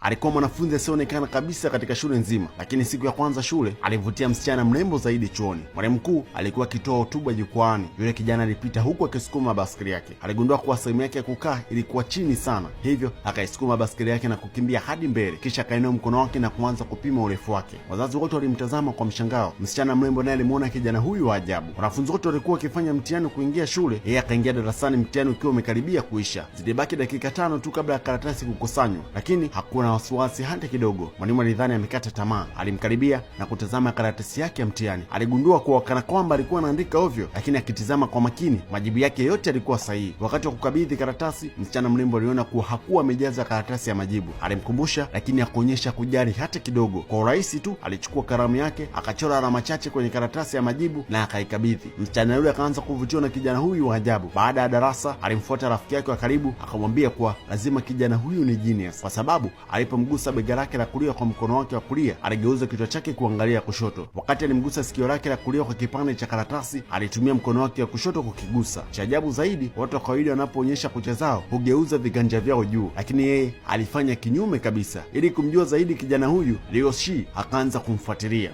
Alikuwa mwanafunzi asionekana kabisa katika shule nzima, lakini siku ya kwanza shule alivutia msichana mrembo zaidi chuoni. Mwalimu mkuu alikuwa akitoa hotuba jukwaani. Yule kijana alipita huku akisukuma baskeli yake. Aligundua kuwa sehemu yake ya kukaa ilikuwa chini sana, hivyo akaisukuma baskeli yake na kukimbia hadi mbele, kisha akainua mkono wake na kuanza kupima urefu wake. Wazazi wote walimtazama kwa mshangao. Msichana mrembo naye alimuona kijana huyu wa ajabu. Wanafunzi wote walikuwa wakifanya mtihani kuingia shule, yeye akaingia darasani mtihani ukiwa umekaribia kuisha. Zilibaki dakika 5 tu kabla ya karatasi kukusanywa, lakini hakuwa na wasiwasi hata kidogo. Mwalimu alidhani amekata tamaa. Alimkaribia na kutazama karatasi yake ya mtihani. Aligundua kuwa kana kwamba alikuwa anaandika ovyo, lakini akitizama kwa makini majibu yake yote yalikuwa sahihi. Wakati wa kukabidhi karatasi, msichana mrembo aliona kuwa hakuwa amejaza karatasi ya majibu. Alimkumbusha, lakini hakuonyesha kujali hata kidogo. Kwa urahisi tu alichukua kalamu yake akachora alama chache kwenye karatasi ya majibu na akaikabidhi. Msichana yule akaanza kuvutiwa na kijana huyu wa ajabu. Baada ya darasa, alimfuata rafiki yake wa karibu akamwambia kuwa lazima kijana huyu ni genius, kwa sababu alipomgusa bega lake la kulia kwa mkono wake wa kulia aligeuza kichwa chake kuangalia kushoto. Wakati alimgusa sikio lake la kulia kwa kipande cha karatasi, alitumia mkono wake wa kushoto kukigusa. Cha ajabu zaidi, watu wa kawaida wanapoonyesha kucha zao hugeuza viganja vyao juu, lakini yeye alifanya kinyume kabisa. Ili kumjua zaidi kijana huyu, Liu Shi akaanza kumfuatilia.